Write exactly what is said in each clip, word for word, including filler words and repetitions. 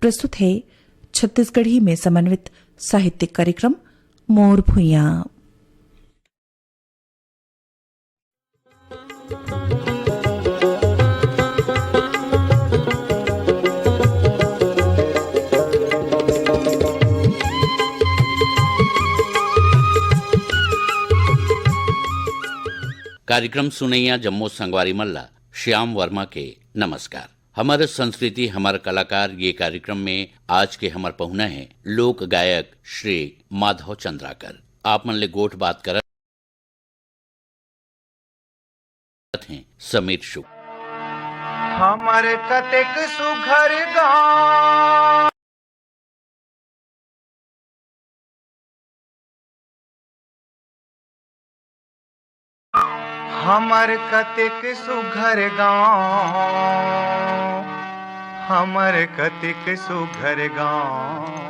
प्रस्तुत है छत्तीसगढ़ी में समन्वित साहित्यिक कार्यक्रम मोर भुइयां। कार्यक्रम सुनइया जम्मो संगवारी मन ला श्याम वर्मा के नमस्कार। हमर संस्कृति, हमर कलाकार ये कार्यक्रम में आज के हमर पहुना है लोक गायक श्री माधव चंद्राकर। आप मन ले गोठ बात करत हैं समीर शुक्ल। हमर कतेक सुघर गाँव। हमर कतेक सुघर गाँव, हमर कतेक सुघर गाँव।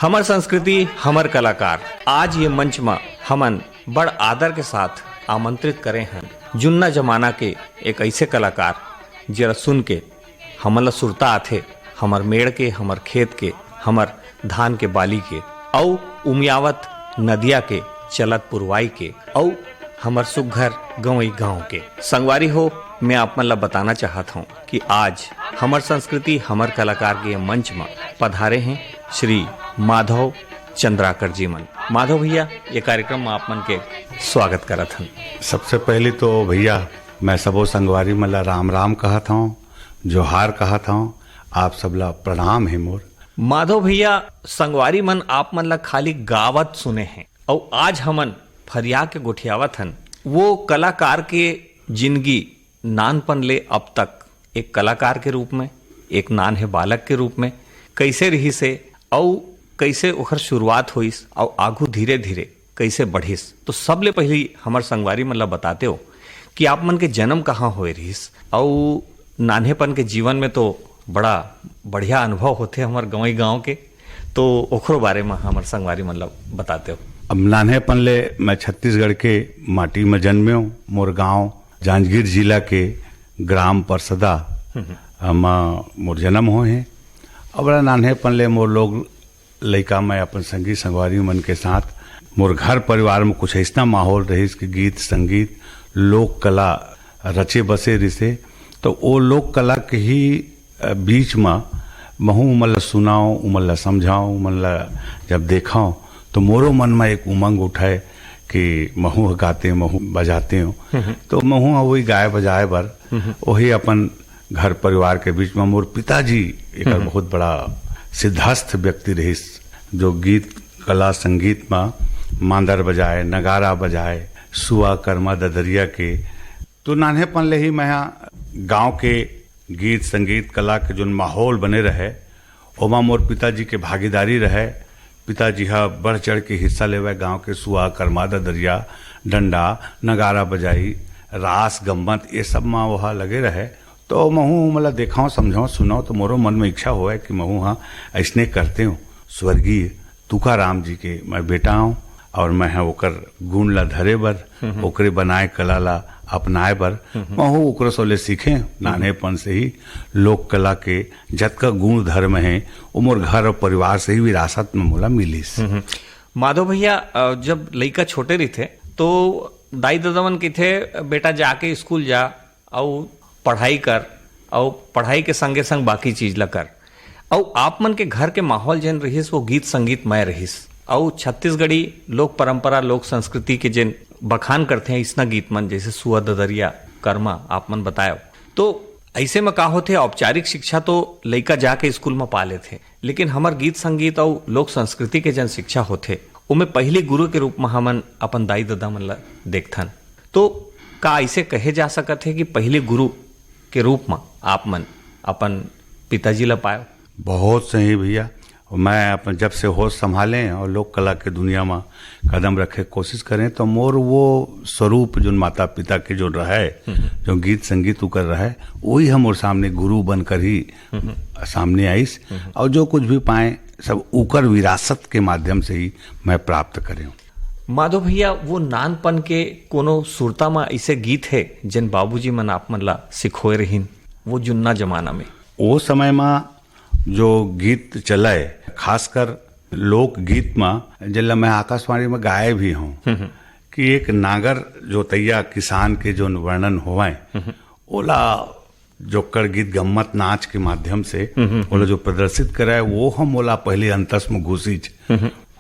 हमर संस्कृति, हमर कलाकार। आज ये मंच म हमन बड़ आदर के साथ आमंत्रित करे हन जुन्ना जमाना के एक ऐसे कलाकार, जेला सुन के हमन ला सुरता आथे हमर मेड़ के, हमर खेत के, हमर धान के बाली के, अउ उमियावत नदिया के, चलत पुरवाई के, अउ हमर सुग्घर गंवई गांव के। संगवारी हो, मैं आप मन ला बताना चाहत हूँ कि आज हमर संस्कृति, हमर कलाकार के मंच म पधारे हैं श्री माधव चंद्राकर जी मन। माधव भैया, ये कार्यक्रम म आप मन के स्वागत करत हन। सबसे पहली तो भैया, मैं सबो संगवारी मन ला राम राम कहत हूँ, जोहार कहत हूँ, आप सब ला प्रणाम है मोर। माधव भैया, संगवारी मन आप मन ला खाली गावत सुने हैं, अउ आज हमन फरिया के गोठियावत हन वो कलाकार के जिनगी, नानपन ले अब तक एक कलाकार के रूप में, एक नान्हे बालक के रूप में कैसे रिहिस हे, अउ कैसे ओखर शुरुआत होइस, अउ आघू धीरे-धीरे कैसे बढ़िस। तो सबले पहिली हमर संगवारी मन ला बताते हो कि आप मन के जन्म कहाँ होए रिहिस, अउ नान्हेपन के जीवन में तो बड़ा बढ़िया अनुभव होथे हमर गंवई गांव के, तो ओखरो बारे में हमर संगवारी मन ला बताते हो। अब नान्हेपन ले मैं छत्तीसगढ़ के माटी में जन्मे हूँ। मोर गांव जांजगीर जिला के ग्राम परसदा, हम्म। अमा मोर जन्म होए हे। अब बड़ा नान्हेपन ले मोर लोग लइका में अपन संगी संगवारी मन के साथ मोर घर परिवार में कुछ अइसना माहौल रहिस कि गीत संगीत, लोक कला रचे बसे रिसे। तो ओ लोक कला के ही, अ, बीच म महूँ उमन ल सुनाओं, उमन ल समझाओं, उमन ल जब देखों, तो मोरो मन म एक उमंग उठे कि महूँ ह गाते, महूँ बजाते हूँ। हम्म। तो महूँ ह वही गाए बजाए बर, हम्म। वही अपन घर परिवार के बीच म मोर पिताजी एकर हम्म। बहुत बड़ा सिद्धस्थ व्यक्ति रहिस, जो गीत, कला, संगीत म मांदर बजाए, नगारा बजाए, सुआ, करमा, ददरिया के। तो नान्हेपन ले ही मैं ह गाँव के गीत, संगीत, कला के जोन माहौल बने रहे, ओमा मोर पिताजी के भागीदारी रहे। पिताजी ह बढ़ चढ़ के हिस्सा लेवय। गांव के सुआ, करमा, ददरिया, डंडा, नगारा बजाई, रास, गम्मत, ये सब म ओहा लगे रहे। तो महूँ ओमन ला देखौं, समझौं, सुनौं, तो मोरो मन में इच्छा होवय कि महूँ ह अइसने करते हूँ। स्वर्गीय तुकाराम जी के मैं बेटा हूँ और मैं ह ओकर गुण ला धरे बर, हम्म। ओकरे बनाए कला ला अपनाए बर, हम्म। महूँ ओकरो सोले सीखे। नान्हेपन से ही लोक कला के जतका गुण धर्म हे, वो मोर घर और परिवार से ही विरासत में मोला मिलिस। हम्म। माधव भैया, अ, जब लइका छोटे रहिथे, तो दाई ददा मन कहिथे, "बेटा, जाके स्कूल जा, अउ पढ़ाई कर, अउ पढ़ाई के संगे संग बाकी चीज ला कर।" अउ आप मन के घर के माहौल जेन रहिस, वो गीत संगीतमय रहिस, अउ छत्तीसगढ़ी लोक परंपरा, लोक संस्कृति के जेन बखान करथे अइसना गीत मन, जैसे सुआ ददरिया, करमा, आप मन बतायव। तो अइसे म का होथे, औपचारिक शिक्षा तो लइका जाके स्कूल म पा लेथे, लेकिन हमर गीत संगीत अउ लोक संस्कृति के जेन शिक्षा होथे, ओमे पहिली गुरु के रूप म हमन अपन दाई ददा मन ल देखथन। तो का अइसे कहे जा सकत हे कि पहिली गुरु के रूप म आप मन अपन पिताजी ल पायव? बहुत सही भैया, मैं अपन जब से होश संभाले और लोक कला के दुनिया म कदम रखे के कोशिश करें, तो मोर वो स्वरूप जोन माता पिता के जोन रहे, हम्म। जो गीत संगीत उकर रहे, वही ह मोर सामने गुरु बनकर ही हम्म। सामने आइस। हम्म। और जो कुछ भी पाए, सब उकर विरासत के माध्यम से ही मैं प्राप्त करे हूँ। माधो भैया, वो नानपन के कोनो सुरता म अइसे गीत हे, जेन बाबूजी मन आप मन ला सिखोए रहिन, वो जुन्ना जमाना में? वो समय म जो गीत चलय, खासकर लोकगीत म, जेला मैं आकाशवाणी म गाए भी हूँ, कि एक नांगर जोतैया किसान के जोन वर्णन होवय, ओला जोक्कड़ गीत गम्मत नाच के माध्यम से ओला जो प्रदर्शित करय, वो हम ओला पहले अंतस म घुसीच।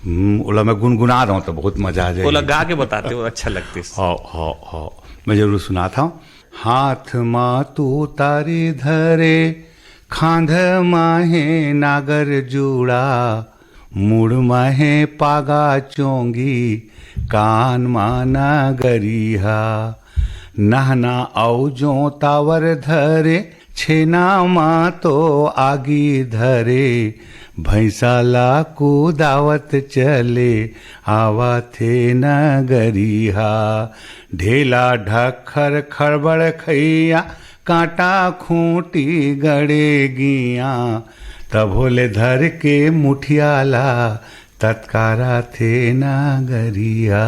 हम्म, ओला मैं गुनगुना रहा हूँ तो बहुत मजा आ जाए। ओला गा के बताते हो, अच्छा लगते। हाँ, हाँ, हाँ, मैं जरूर सुनाता हूँ। हाथ मा तू तारी धरे, खांध माहे नागर जुड़ा, मुड़ माहे पागा चोंगी, कान मा नगरिहा। नहना अउ जोतावर धरे, छेना मा तो आगी धरे, भैंसा ला कुदावत चले, आवा थे नगरिहा। ढेला ढक्खर खड़बड़ खैया, कांटा खूंटी गड़े गिया, तभो ले धर के मुठिया ला, तत्कारा थे नगरिहा।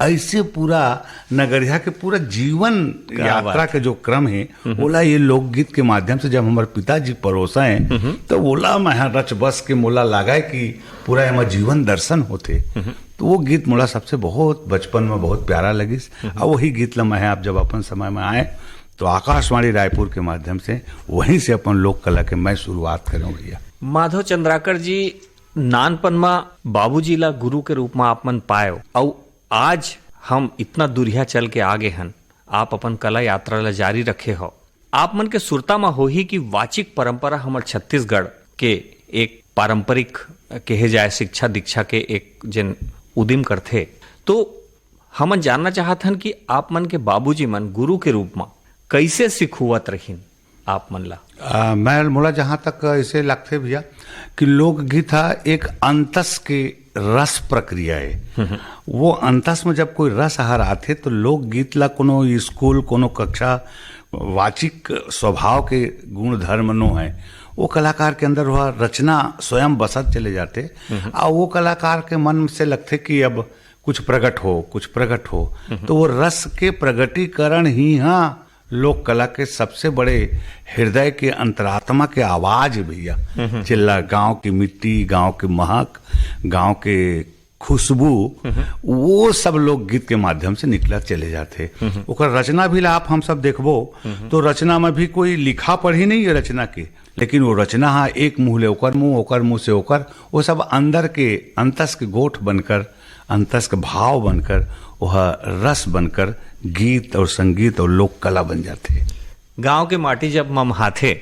ऐसे पूरा नगरिहा के पूरा जीवन यात्रा के जो क्रम है, ओला ये लोकगीत के माध्यम से जब हमारे पिताजी परोसा है, तो ओला मैं रच बस के मोला लगा है कि पूरा एमा जीवन दर्शन होते। तो वो गीत मोला सबसे बहुत बचपन में बहुत प्यारा लगिस। और वही गीत ला मैं आप जब अपन समय में आए, तो आकाशवाणी रायपुर के माध्यम से वहीं से अपन लोक कला के मैं शुरुआत करूँ भैया। माधव चंद्राकर जी, नानपन म बाबूजी ला गुरु के रूप म आप मन पाएव, अउ आज हम इतना दुरिहा चल के आगे हन, आप अपन कला यात्रा ला जारी रखे हो। आप मन के सुरता म होही कि वाचिक परंपरा हमर छत्तीसगढ़ के एक पारंपरिक, कहे जाए, शिक्षा दीक्षा के एक जेन उदिम करथे, तो हमन जानना चाहत हन कि आप मन के बाबूजी मन गुरु के रूप म कैसे सिखुवत रहिन आप मन ला? आ, मैं, मोला जहाँ तक ऐसे लगथे भैया कि लोकगीत हा एक अंतस के रस प्रक्रिया है। वो अंतस में जब कोई रस हर आथे तो लोकगीत ला कोनो स्कूल, कोनो कक्षा वाचिक स्वभाव के गुणधर्म नो है। वो कलाकार के अंदर वह रचना स्वयं बसत चले जाते। और वो कलाकार के मन से लगथे कि अब कुछ प्रकट हो, कुछ प्रकट हो। तो वो रस के प्रगटीकरण ही हाँ लोक कला के सबसे बड़े हृदय के अंतरात्मा के आवाज है भैया। चिल्ला, गांव की मिट्टी, गांव की महक, गांव के खुशबू, वो सब लोकगीत के माध्यम से निकला चले जाते। ओकर रचना भी ला आप हम सब देखबो, तो रचना में भी कोई लिखा पढ़ी नहीं है रचना के, लेकिन वो रचना हा एक मुंह ले ओकर मुंह, ओकर मुंह से ओकर, वो सब अंदर के, अंतस के गोठ बनकर, अंतस के भाव बनकर, वह रस बनकर गीत और संगीत और लोक कला बन जाते। गांव के माटी जब ममहाथे,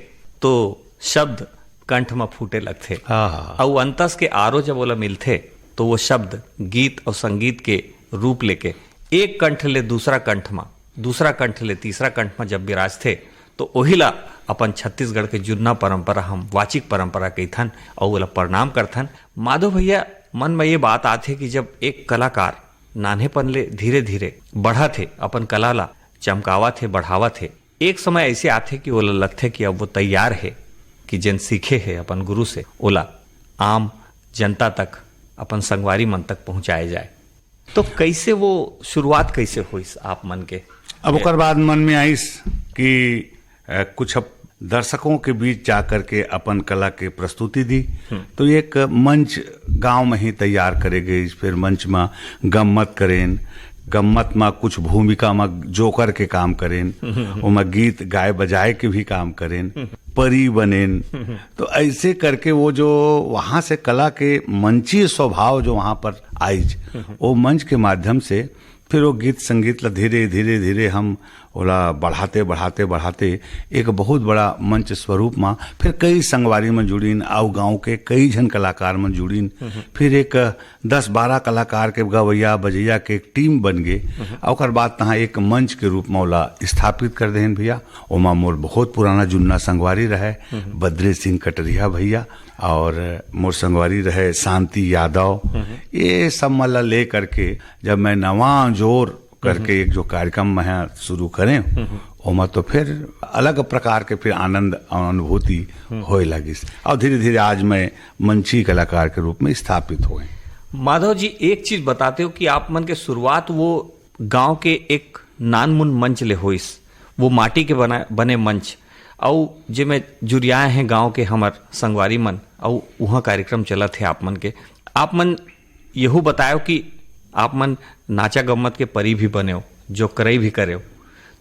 तो शब्द कंठ म फूटे लगथे। हाँ, हाँ। अउ अंतस के आरो जब ओला मिलथे, तो वो शब्द गीत अउ संगीत के रूप लेके एक कंठ ले दूसरा कंठ म, दूसरा कंठ ले तीसरा कंठ म जब बिराजथे, तो ओही ला अपन छत्तीसगढ़ के जुन्ना परंपरा, हम वाचिक परंपरा कहिथन अउ ओला प्रणाम करथन। माधो भैया, मन म ये बात आथे कि जब एक कलाकार नान्हेपन ले धीरे-धीरे बढ़त हे, अपन कला ला चमकावत हे, बढ़ावत हे, एक समय ऐसे आथे कि ओला लगथे कि अब वो तैयार हे कि जेन सीखे हे अपन गुरु से, ओला आम जनता तक, अपन संगवारी मन तक पहुंचाए जाए। तो कैसे वो शुरुआत कैसे होइस आप मन के? अब ओकर बाद मन में आइस कि, अ, कुछ अब दर्शकों के बीच जा करके अपन कला के प्रस्तुति दी। तो एक मंच गांव में ही तैयार करे गइस, फिर मंच में गम्मत करेन, गम्मत में कुछ भूमिका में जोकर के काम करेन, ओमा गीत गाए बजाए के भी काम करेन, परी बनेन। तो ऐसे करके वो जो वहाँ से कला के मंचीय स्वभाव जो वहाँ पर आइज, वो मंच के माध्यम से फिर वो गीत संगीत ला धीरे, धीरे, धीरे हम ओला बढ़ाते, बढ़ाते, बढ़ाते एक बहुत बड़ा मंच स्वरूप मा फिर कई संगवारी मन जुड़ीन, अउ गांव के कई झन कलाकार मन जुड़ीन। फिर एक दस बारह कलाकार के गवैया, बजैया के एक टीम बन गे। अउ ओकर बाद तहाँ एक मंच के रूप मा ओला स्थापित कर देहन भैया। ओमा मोर बहुत पुराना जुन्ना संगवारी रहे, बद्री सिंह कटरिया भैया, और मोर संगवारी रहे शांति यादव। ये सब मन ला ले करके जब मैं नवा जोर करके एक जो कार्यक्रम मैं शुरू करें, ओमा तो फिर अलग प्रकार के फिर आनंद अउ अनुभूति होए लगिस। और धीरे-धीरे आज मैं मंची कलाकार के रूप में स्थापित होए। माधव जी, एक चीज बताते हो कि आप मन के शुरुआत वो गांव के एक नानमुन मंच ले होइस, वो माटी के बना, बने मंच, अउ जेमे जुरियाए हैं गांव के हमर संगवारी मन, अउ उहाँ कार्यक्रम चलत हे आप मन के। आप मन यहू बतायो कि आप मन नाचा गम्मत के परी भी बनेव, जोकरई भी करेव,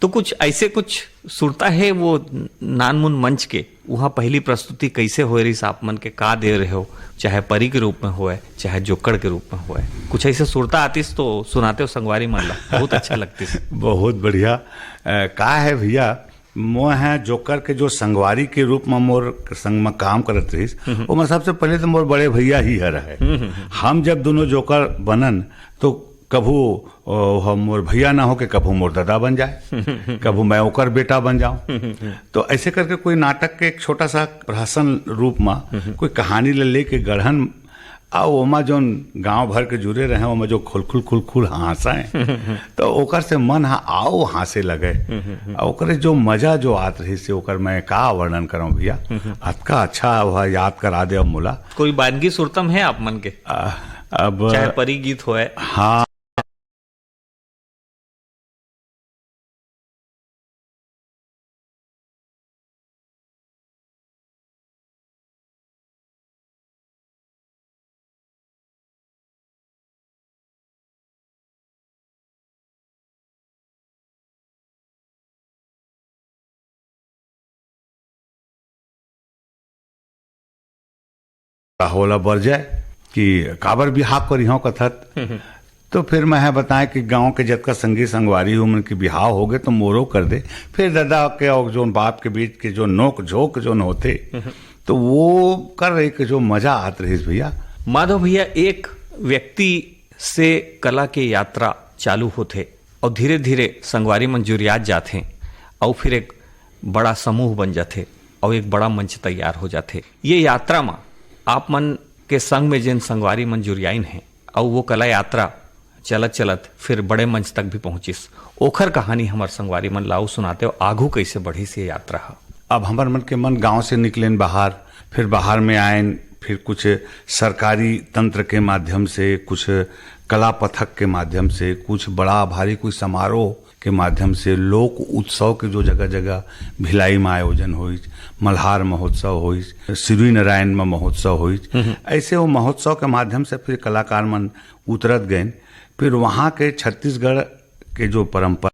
तो कुछ ऐसे कुछ सुरता है वो नानमुन मंच के, वहाँ पहली प्रस्तुति कैसे होए रहिस, आप मन के का दे रहे हो, चाहे परी के रूप में होए, चाहे जोकड़ के रूप में होए, कुछ ऐसे सुरता आतिस तो सुनाते हो संगवारी मन ला, बहुत अच्छा लगतिस। बहुत बढ़िया। अ, का है भैया, मोह है जोकर के जो संगवारी के रूप में मोर संग में काम करत रहिस, ओमा सबसे पहले तो मोर बड़े भैया ही हर है। हम जब दोनों जोकर बनन तो कभू ओ, हम मोर भैया ना हो के कभू मोर दादा बन जाए, कभू मैं ओकर बेटा बन जाऊं। तो ऐसे करके कोई नाटक के एक छोटा सा प्रहसन रूप में कोई कहानी ले लेके गढ़न, आ ओमा जोन गांव भर के जुरे रहे, ओमा जो खुलखुल खुलखुल हंसाए, तो ओकर से मन हा आओ हंसे लगे। आ ओकरे जो मजा जो आत रही से ओकर मैं का वर्णन करूं भैया। अतका अच्छा वह याद करा दे अब मोला। कोई बानगी सुरतम है आप मन के? आ, अब चाहे परी गीत होए। हाँ। का होला बर जाए कि काबर बिहाव करिहौं कथत। तो फिर मैं है बताएं कि गांव के जतका संगी संगवारी उमन के बिहाव हो गए तो मोरो कर दे। फिर दादा के और जो बाप के बीच के जो नोक झोंक जो होते, तो वो कर रहे कि जो मजा आत रहीस भैया। माधव भैया, एक व्यक्ति से कला के यात्रा चालू होथे और धीरे धीरे संगवारी मन जुरियात जाथे और फिर एक बड़ा समूह बन जाथे और एक बड़ा मंच तैयार हो जाथे। ये यात्रा म आप मन के संग में जेन संगवारी मन जुरियाइन हे और वो कला यात्रा चलत चलत फिर बड़े मंच तक भी पहुंचिस, ओखर कहानी हमर संगवारी मन ला अउ सुनाते हो, आगू कैसे बढ़िस ये यात्रा ह। अब हमर मन के मन गांव से निकलेन बाहर, फिर बाहर में आएन, फिर कुछ सरकारी तंत्र के माध्यम से, कुछ कला पथक के माध्यम से, कुछ बड़ा भारी कोई समारोह के माध्यम से, लोक उत्सव के जो जगह जगह भिलाई में आयोजन होइच, मल्हार महोत्सव होइच, सिरुई नारायण में महोत्सव होइच, ऐसे वो महोत्सव के माध्यम से फिर कलाकार मन उतरत गए। फिर वहाँ के छत्तीसगढ़ के जो परंपरा